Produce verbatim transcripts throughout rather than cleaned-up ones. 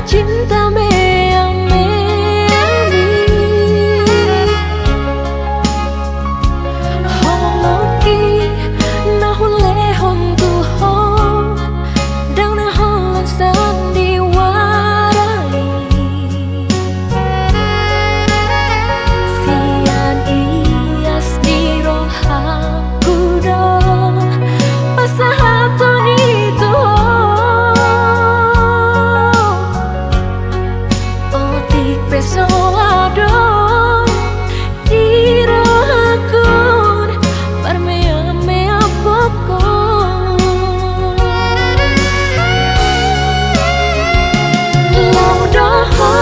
Cinta meang-meang i, holongki na hulehon tu ho, ndang na holan sandiwara i. Sian ias ni rohangku do pasahaton i tu ho. Otik pe so adong di rohangku parmeam-meam pokok. Laho do ho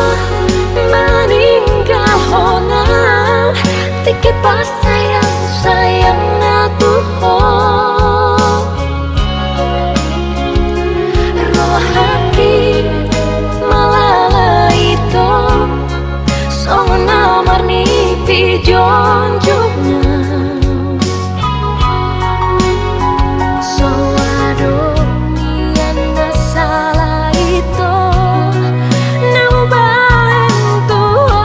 maninggalhon au, tingki parsayang-sayangna tu ho. Rohangki malala ito, songon na marnipi jongjongna. So adong nian na sala ito na hubahen tu ho.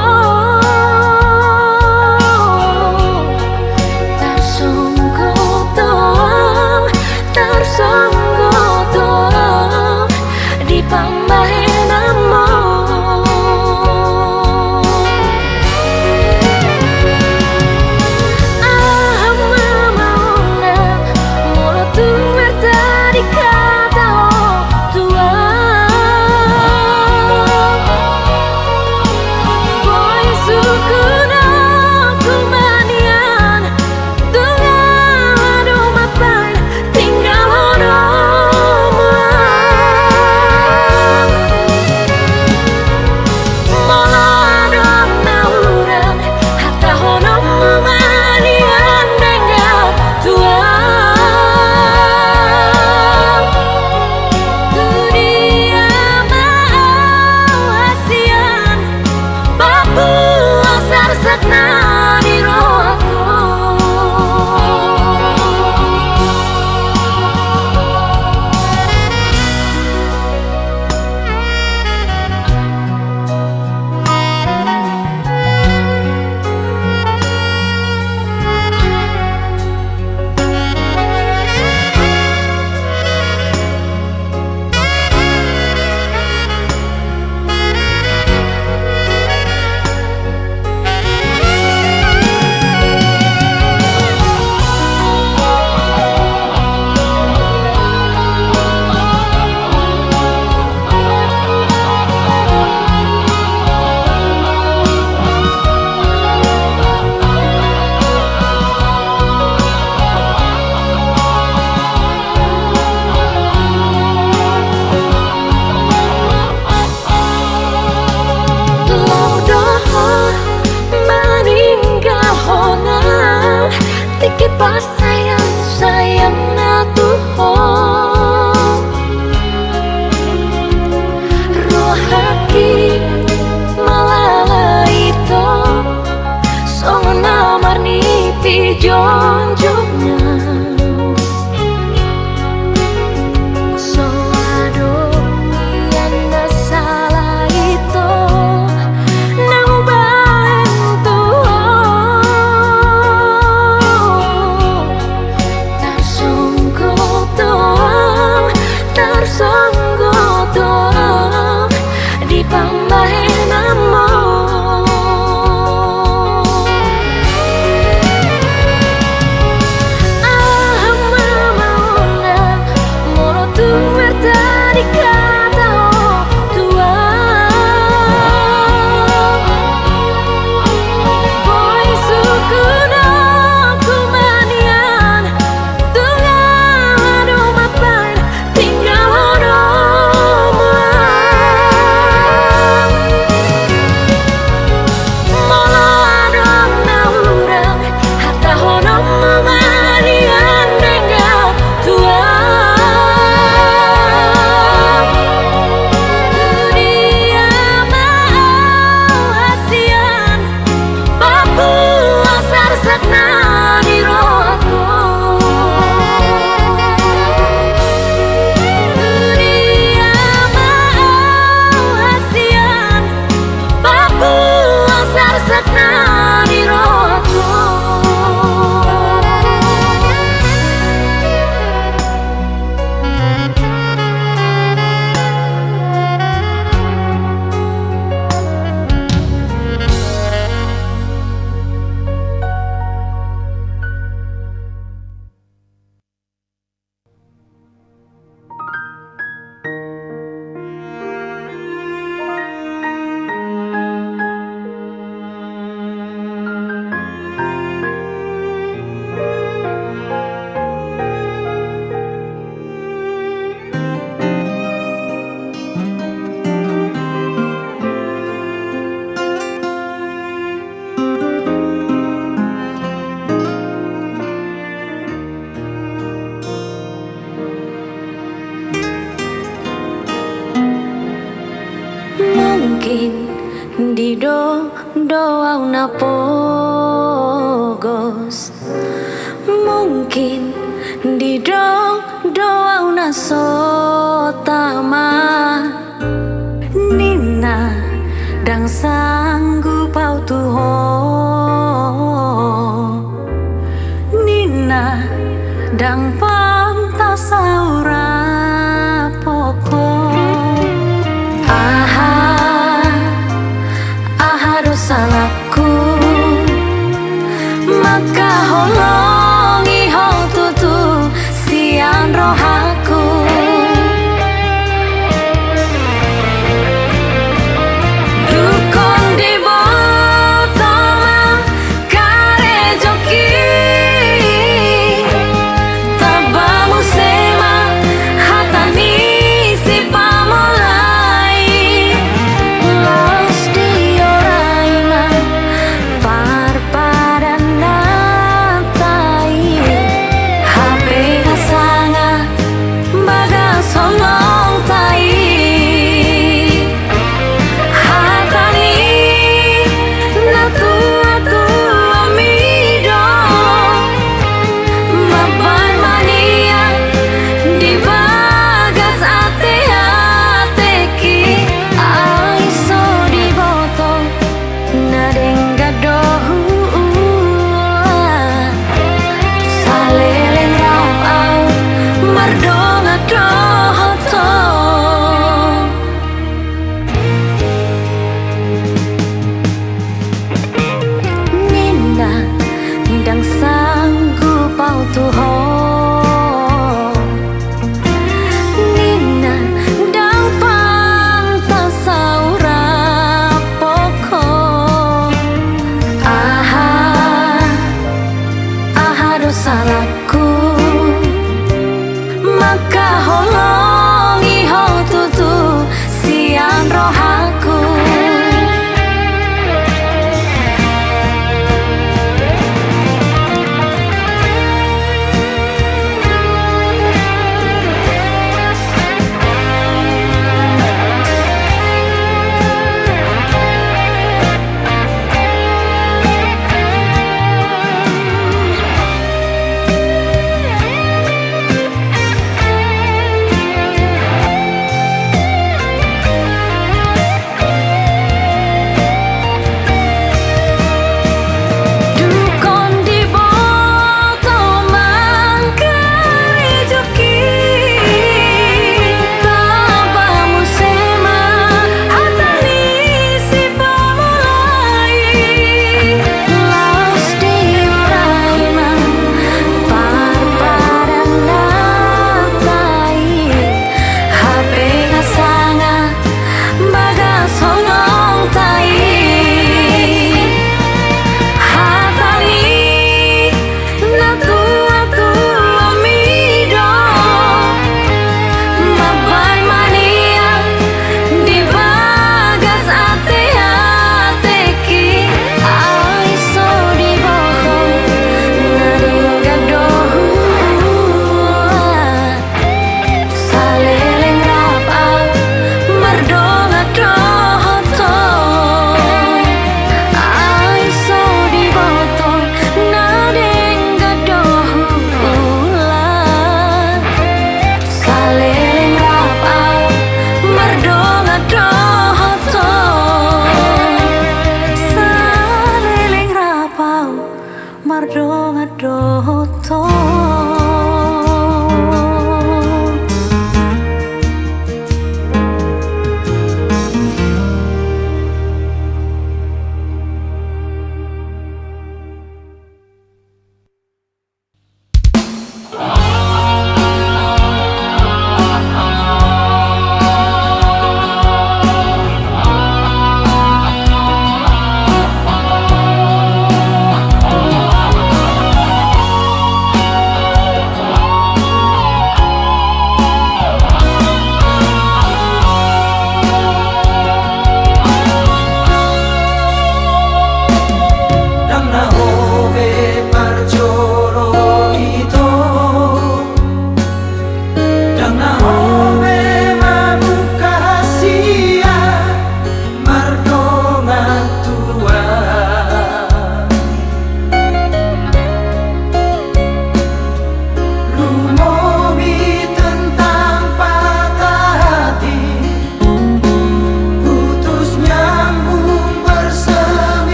Didok do au na pogos, mungkin didok do au na so tama. Ninna ndang sanggup au tu ho, ninna ndang pantas au rap ho. Aha, aha do salahku, mangkaholongi ho tutu sian rohangku. Dungkon diboto ma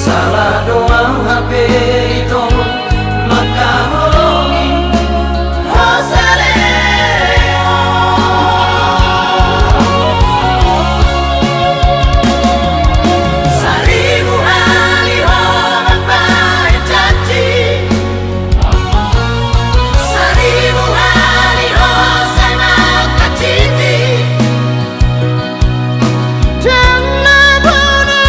Sala do au hape ito mangkaholongi ho saleleng on. Saribu hali ho mambahen janji, saribu hali ho sai mangkaciti. Ndang na bona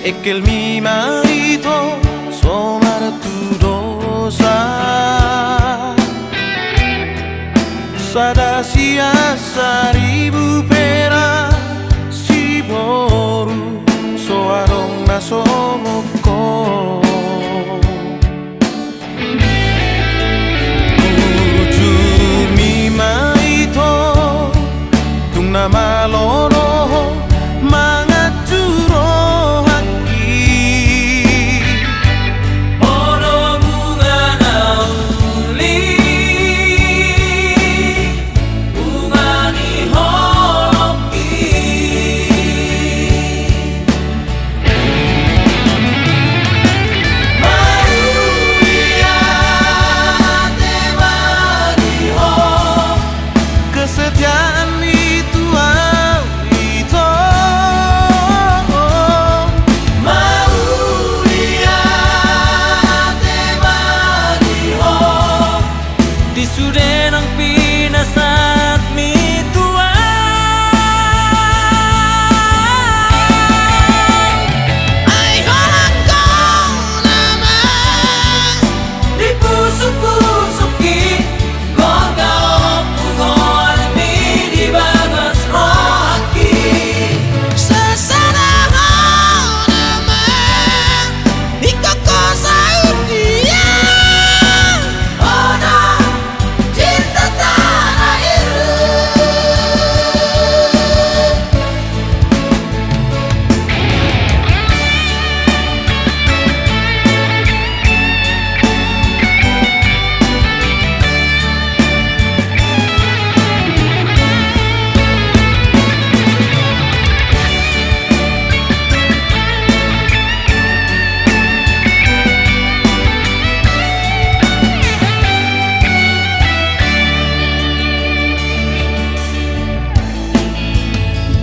Engkelmi ma ito so martudosa. Sada sian saribu perak siboru so adong na songon ho. Burju mi ma ito, tung na malo do ho manganju rohangki. Ho do bunga na uli, bunga ni holongki. Mauliate ma di ho. Kesetiaan ni tuahu ito. Mauliate ma di ho. Di sude nang pinasahatmi tu ahu. Ai holan ho nama di pusukpusukki, gorga ompung goarmi di bagas rohangki. Sasada ho nama. Ingkon ho saur ni ahu. Ho do cinta tarakhirhu.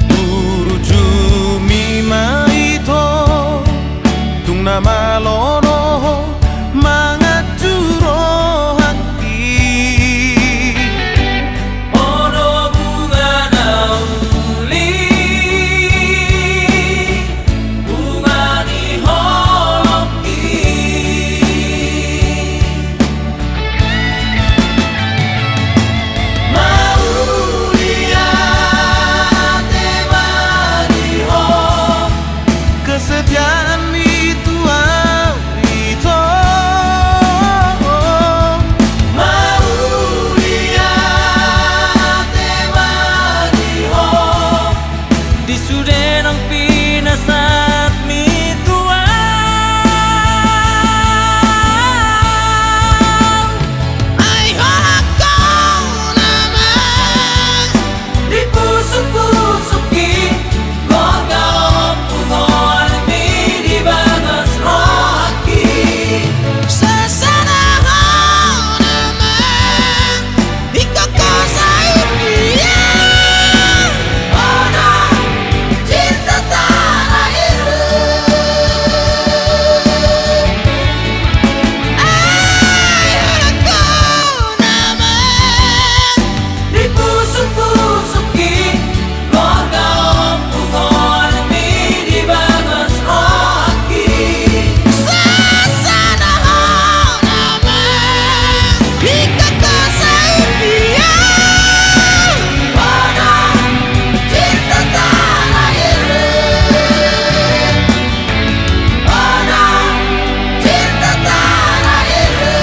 Burju mi ma ito, tung na malo do ho manganju rohangki. Ho do bunga na uli, bunga ni holongki. Mauliate ma di ho. Kesetiaan ni tuahu ito. Mauliate ma di ho. Di sude nang pinasahatmi tu ahu. Ai holan ho nama di pusukpusukki, gorga ompung goarmi di bagas rohangki. Sasada ho nama. Ingkon ho saur ni ahu. Ho do cinta tarakhirhu. Ai holan ho nama. Di pusukpusukki, gorga ompung goarmi di bagas rohangki. Sasada ho nama. Ingkon ho saur ni ahu. Ho do cinta tarakhirhu. Ho do cinta tarakhirhu.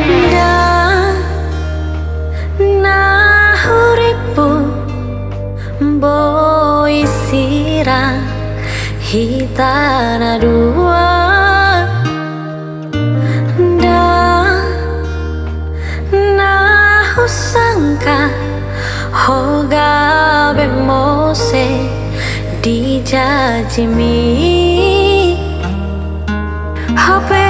Ndang na hurippu boi sirang hita na dua. Ndang na husangka ho gabe muse di jajimi. Hape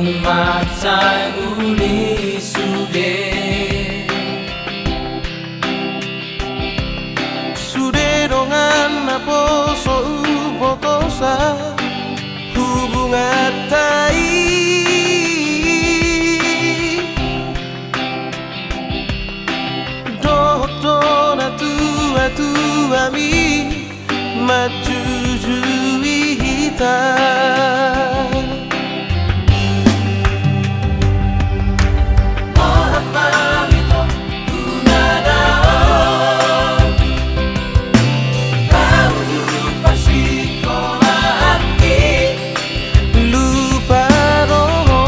Mansai uli sude. Sude dongan naposo hubotosa hubunganta i. Dohot do natuatuami manjujui hita. Borat ma ito tu na dao, paujung parsikolaan i. Lupa do ho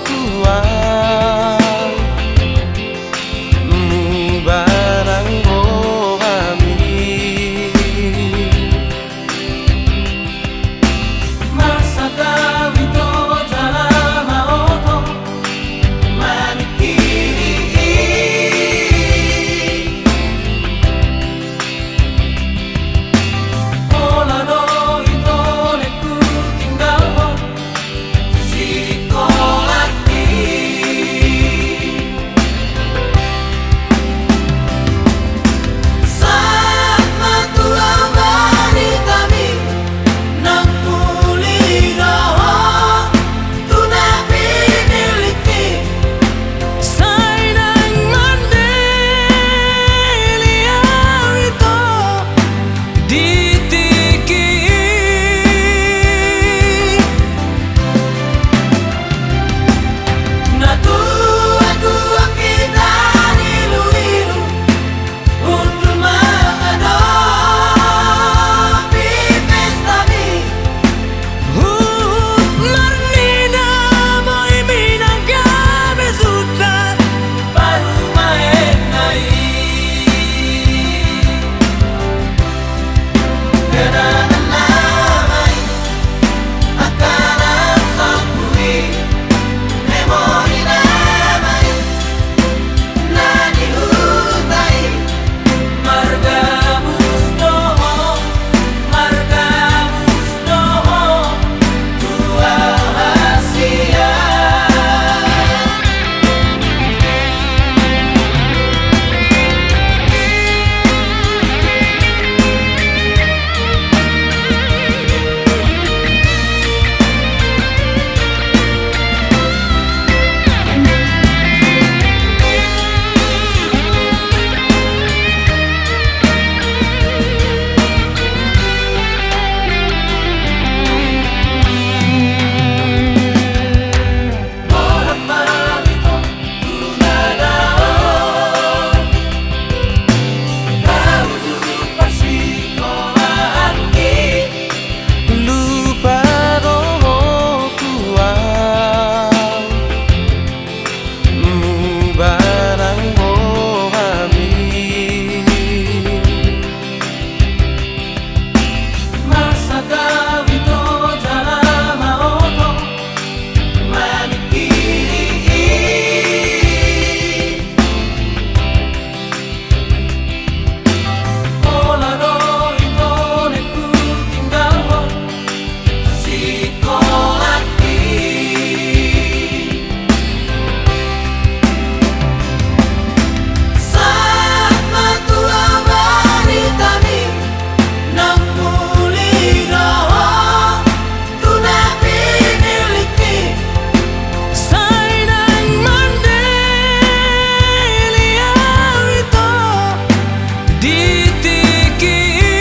tulang, mubarang do hami. Masa tau ito jala maoto mamingkiri i. Pola do ito lek hutinggalhon sikola i. Sahat ma tu au baritami, naung uli do ho tu na pinillit i. Sai naeng mandele au ito di tingki i. Natuatua hita diiluilu, hundul ma mangadopi pestami. Huhut marninamot i, minang gabe suda parumaenna i. Kedatangan nama i, angka na songkuri, memori nama i. Na di huta i, margabus do ho, margabus do ho tu Asia. Lupa do ho tulang, mubarang do hami. Masa tau ito jala maoto mamingkiri i. Pola do ito lek hutinggalhon sikola i. Sahat ma tu au baritami, naung uli do ho tu na pinillit i. Sai naeng mandele au ito di tingki i.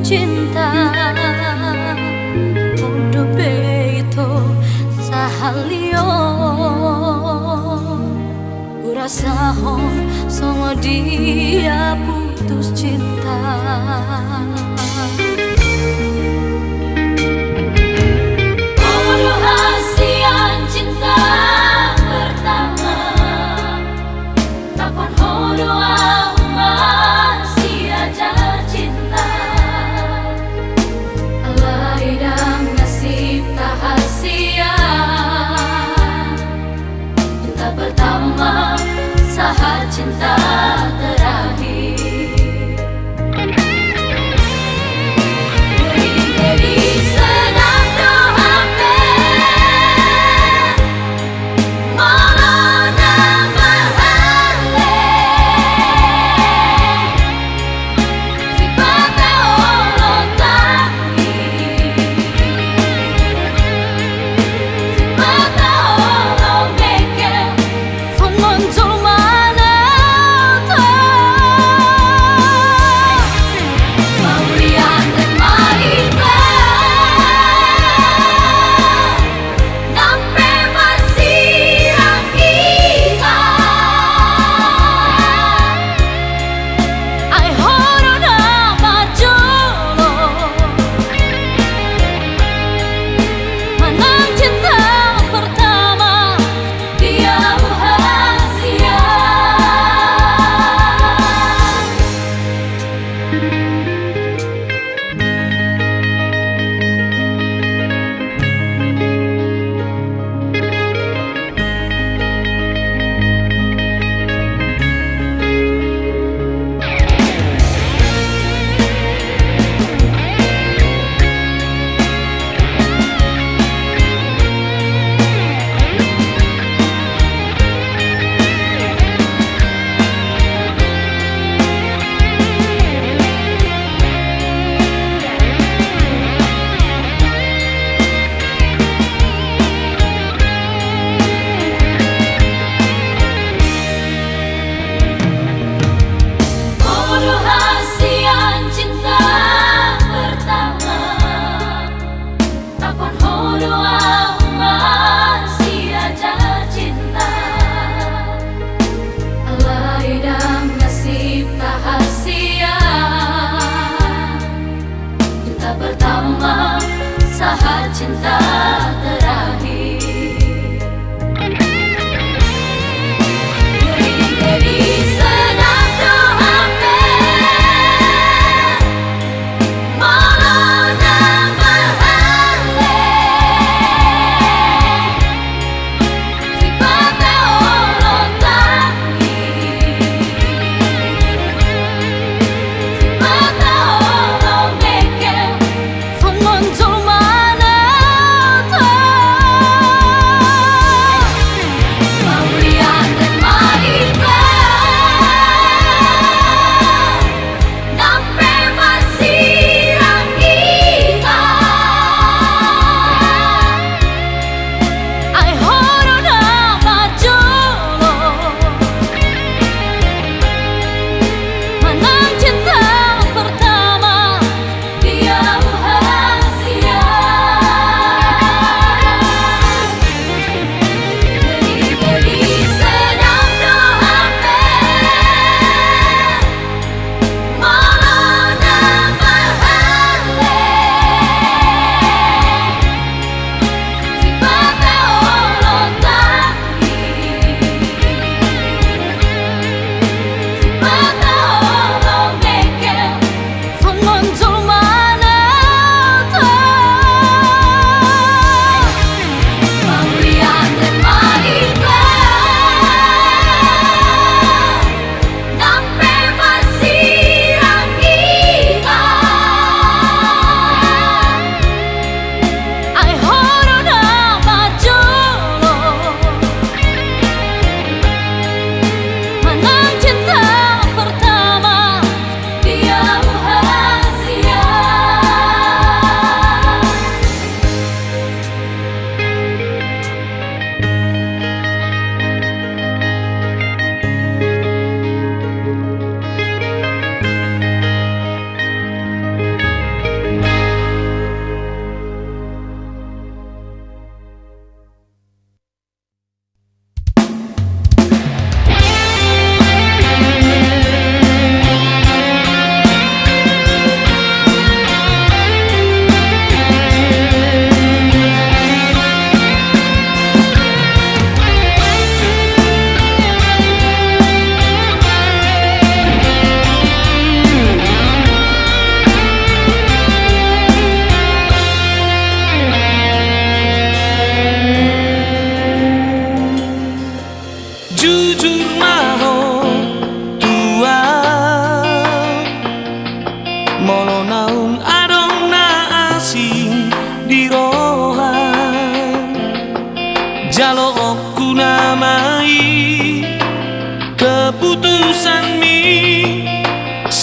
cinta. On dope ito sahali on hurasahon songon dia putus cinta. Bodoh hasian cinta pertama. Tappon ho do au masiajar cinta. Alai ndang nasib tahasian cinta pertama sahat cinta terakhir. Jadi sedang do hape molo na marhalek. Sipata olo tangis, sipata olo mengkel. Songon jolma na tau. Pauliate ma hita. Nang pe marsirang hita, ai ho do na parjolo. Manang cinta pertama, dia hasian. Bodoh hasian cinta pertama. Tappon ho do au masiajar cinta. Alai ndang nasib tahasian cinta pertama sahat cinta terakhir. Jadi sedang do hape molo na marhalek. Sipata olo tangis, sipata olo mengkel. Songon jolma na tau.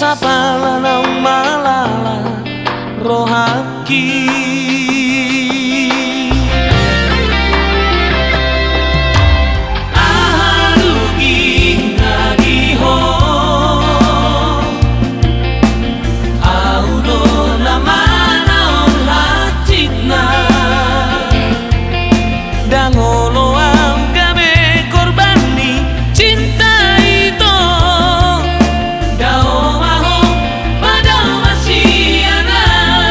Sapala naung malala rohangki. Aha rugi na di ho? Ahu do na manaon hansit na. Ndang olo ahu gabe korban ni cinta ito. Dao ma ho, padao ma sian ahu.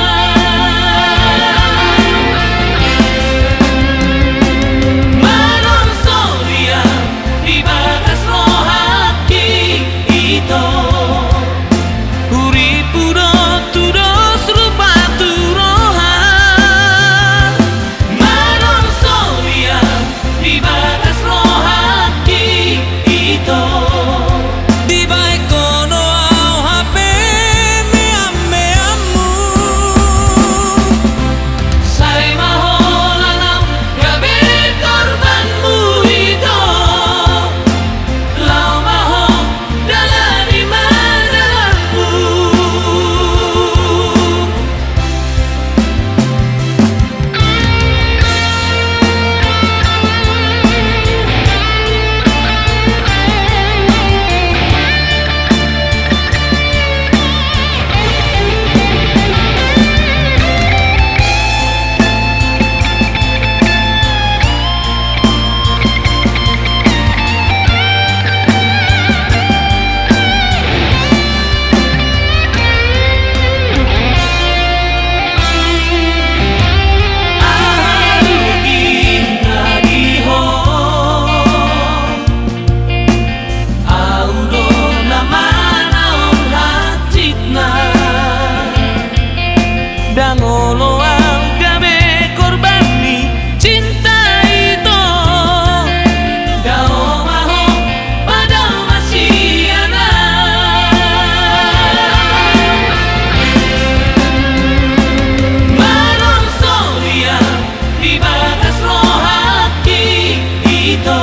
Manang songon dia di bagas rohangki ito. Uripmu do tudos rupa tu roha. Manang songon dia di bagas rohangki ito. Dibaen ho ahu hape meam-meammu. Sai ma holan ahu gabe korbanmu ito. Laho ma ho dalani mandalanmu. Ahu do na manaon hansit na. Ndang olo ahu gabe korban ni cinta ito. Dao ma ho, padao ma sian ahu. Manang songon dia di bagas rohangki ito.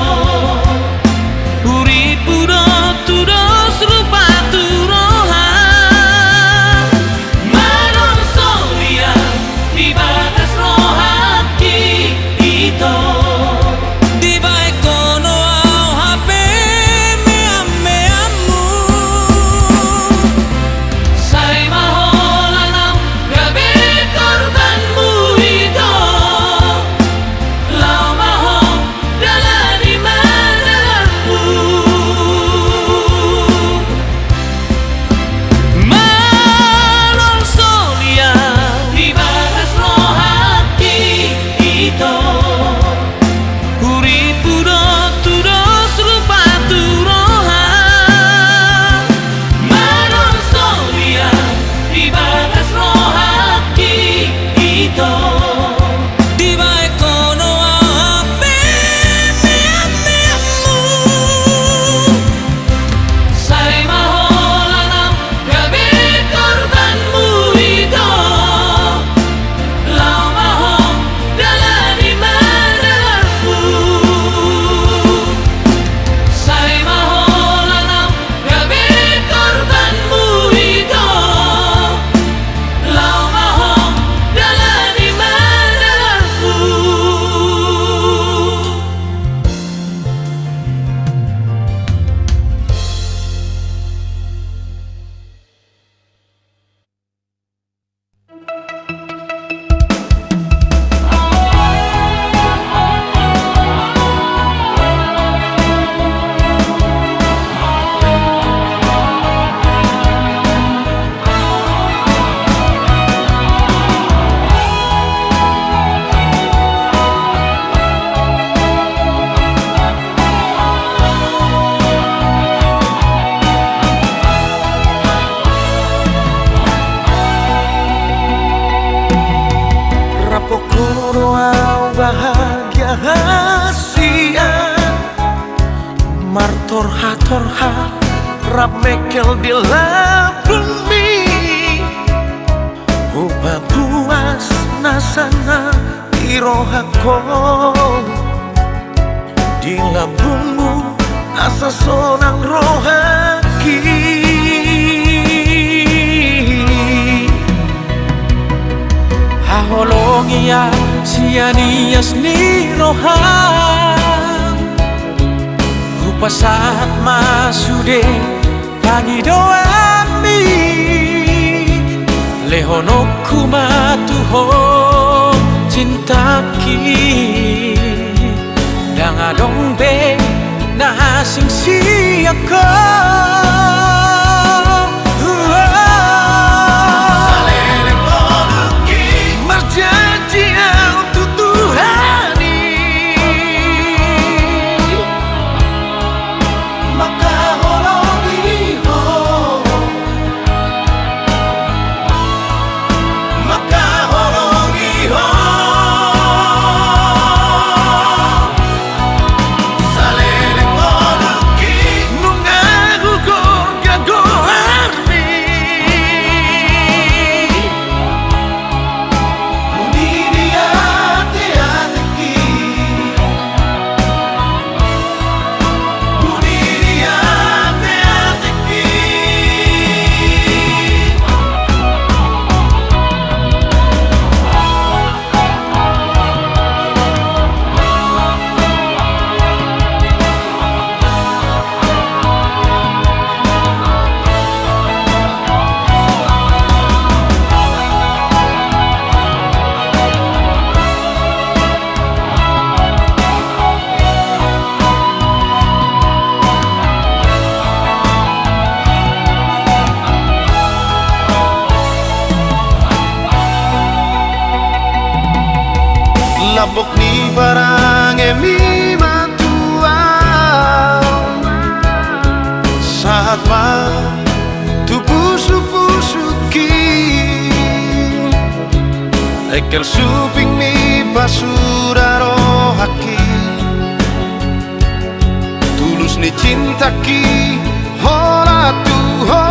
Uripmu do tudos rupa tu roha. Manang songon dia di bagas rohangki ito. Dibaen ho ahu hape meam-meammu. Sai ma holan ahu gabe korbanmu ito. Laho ma ho dalani mandalanmu. Manang songon dia di bagas rohangki ito. Uripmu do tudos rupa tu roha. Manang songon dia di bagas rohangki ito. Dibaen ho ahu hape meam-meammu. Sai ma holan ahu gabe korbanmu ito. Laho ma ho dalani mandalanmu. Sai ma holan ahu gabe korbanmu ito. Laho ma ho dalani mandalanmu. Rap ho do ahu bahagia hasian, martorha-torha rap mengkel di lambungmi. Hupabuas nasa na di rohangku, di lambungmu asa sonang rohangki. Holong i sian ias ni roham, hupasahat ma sude pangidoanmi. Lehononku ma tu ho cintangki, ndang adong be na asing sian ho. Saleleng ngolungki, marjanji au tu Tuhan i, mangkaholongi ho, mangkaholongi ho. Saleleng ngolungki, nunga hugorga goarmi. Buni di ateatengki, buni di ateatengki. Lambok ni parangemi ma tu ahu, sahat ma tu pusupusungki. Engkel suping ni pasuda rohangki, tulus ni cintangki holan tu ho.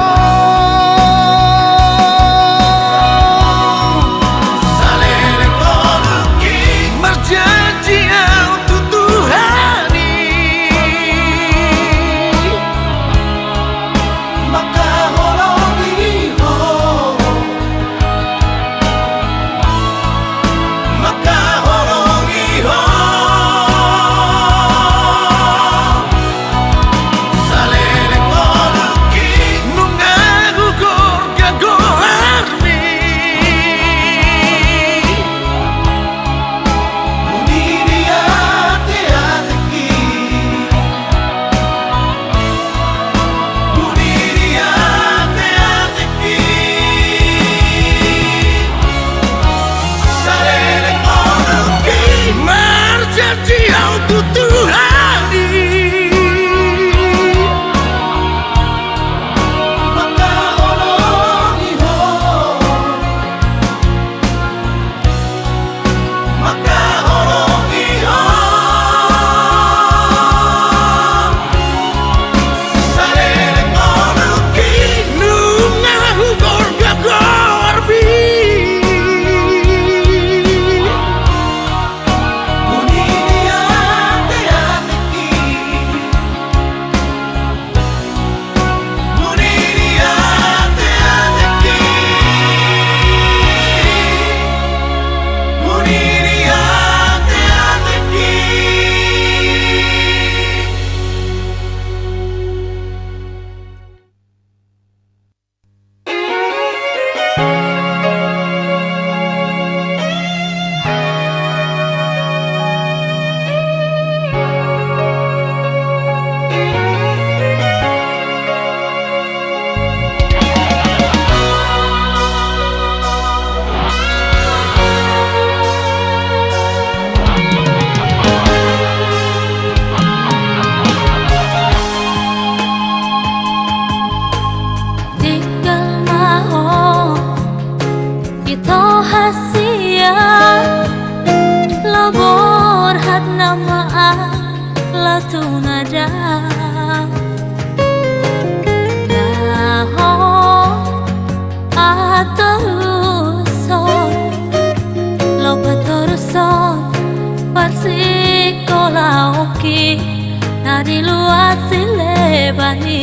Saleleng ngolungki, marjanji au tu Tuhan i, mangkaholongi ho, mangkaholongi ho. Saleleng ngolungki, nunga hugorga goarmi. Buni di ateatengki, buni di ateatengki. Saleleng ngolungki, marjanji au tu Tuhan i, mangkaholongi ho, mangkaholongi ho. Saleleng ngolungki, nunga hugorga goarmi. Buni di ateatengki, buni di ateatengki, buni di ateatengki. Denggan ma ho, ito hasian, laho borhat nama ala tu na dao. Na ho patoruson, laho patoruson parsikolaonki na di luat sileban i.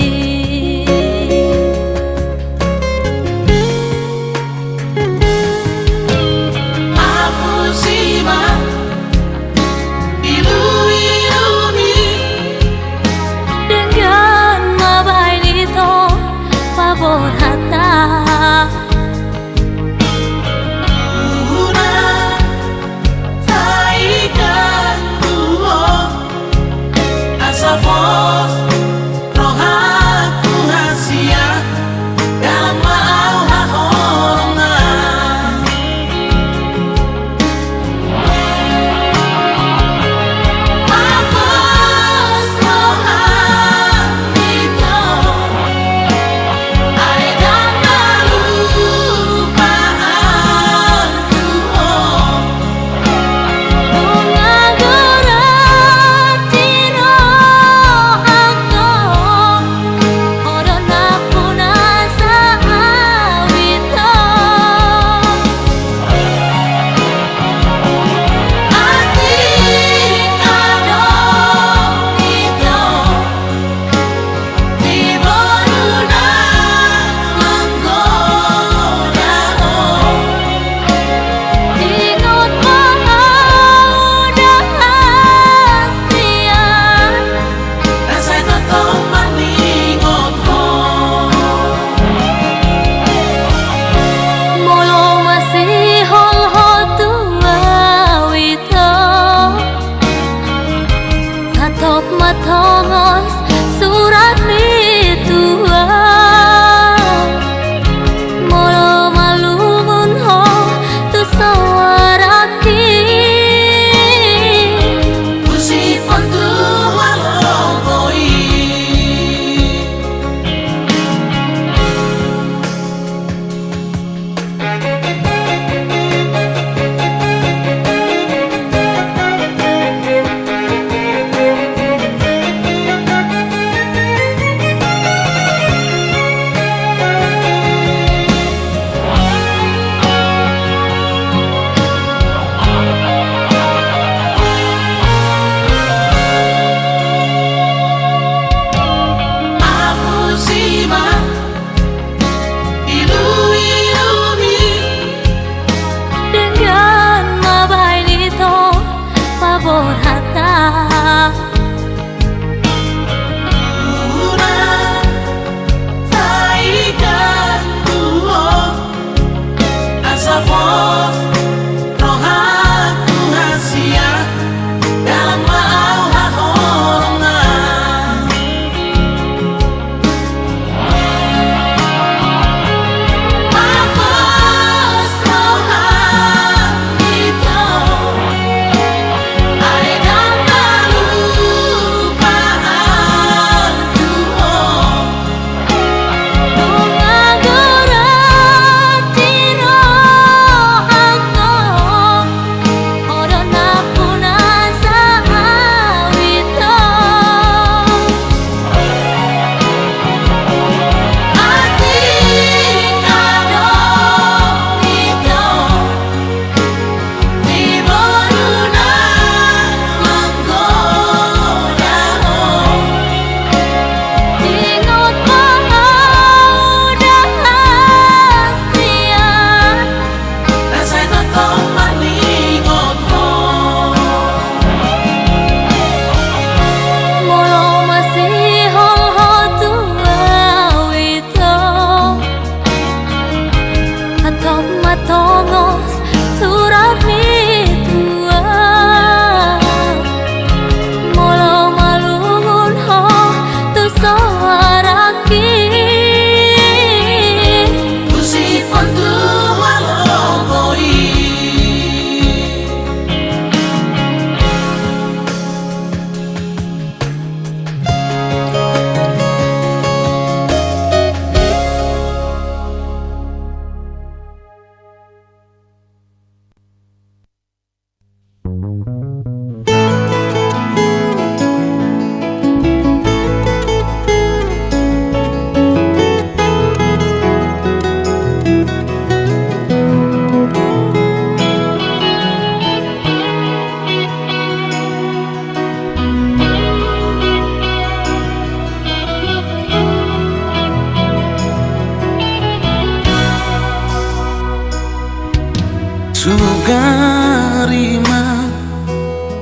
Sugari ma,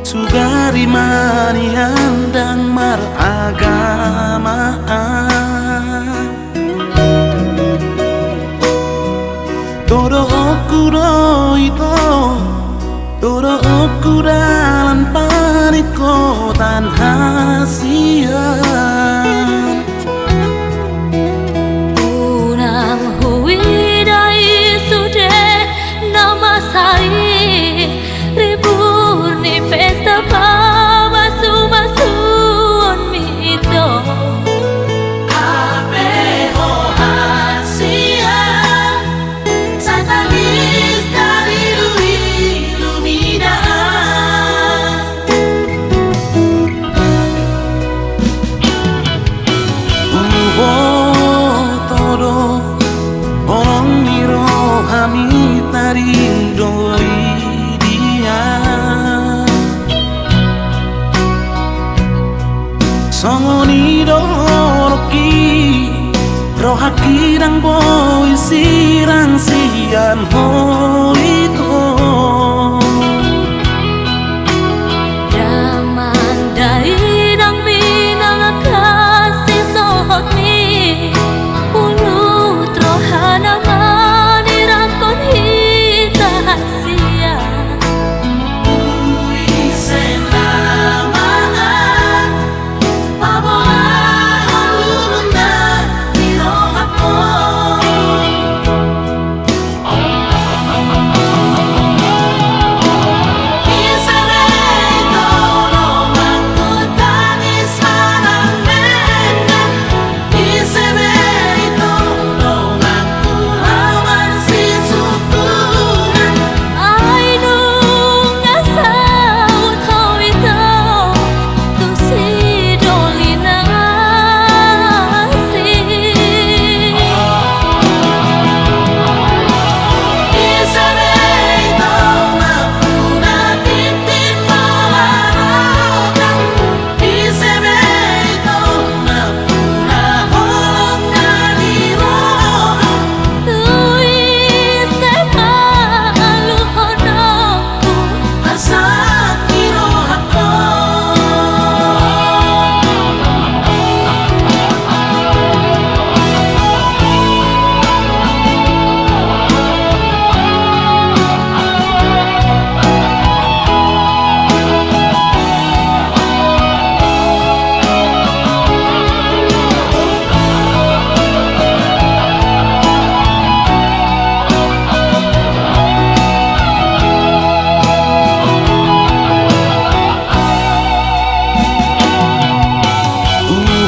sugari ma nian ndang maragama. Dohononku do ito, dohononku dalan paningkotan hasian. Unang huida i sude na masa i ribur ni pesta pamasumasuonmi do. Hape ho hasian, sai tangis tariluilu mida. Huboto do holong ni rohami tading do i dia. Songon i do holongki, rohangki ndang boi sirang sian ho ito. Damang dainang minang kasih sohotmi, ulut rohana manirangkon hita hasian. Ise na mangan paboahon lurunna di rohangku.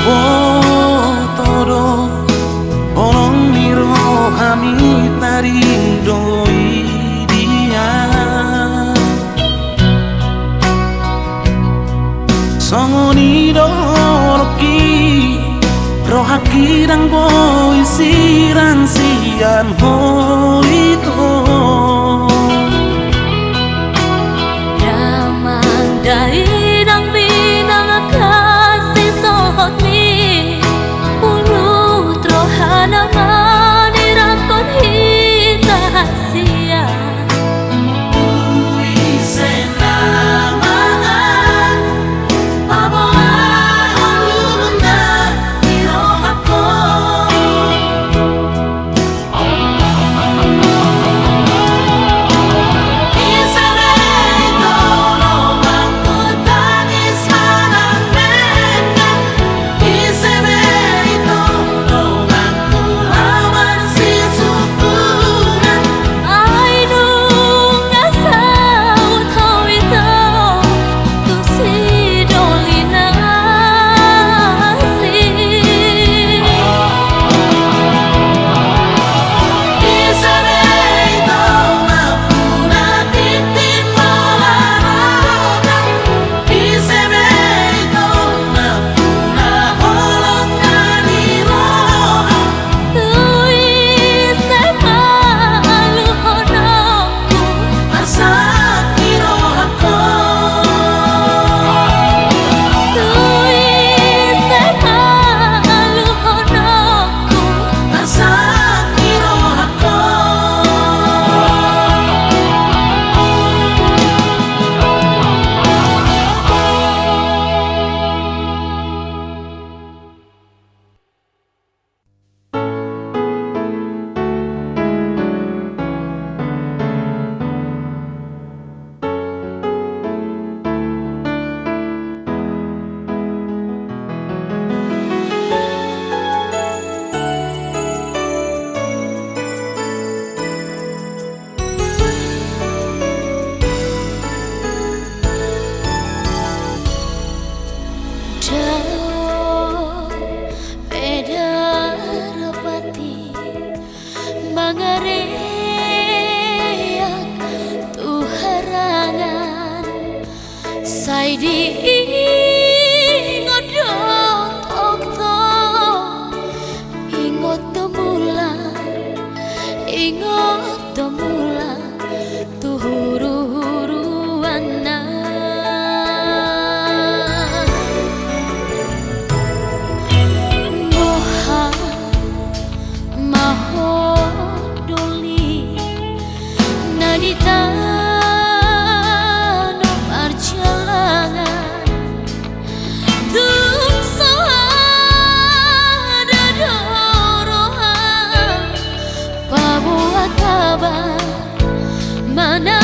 Huboto do holong ni rohami tading do i dia. Songon i do holongki, rohangki ndang boi sirang sian ho ito. Damang dainang minang kasih sohotmi, ulut rohana manirangkon hita hasian. Di tano parjalangan tung so ada do roha paboa taba mana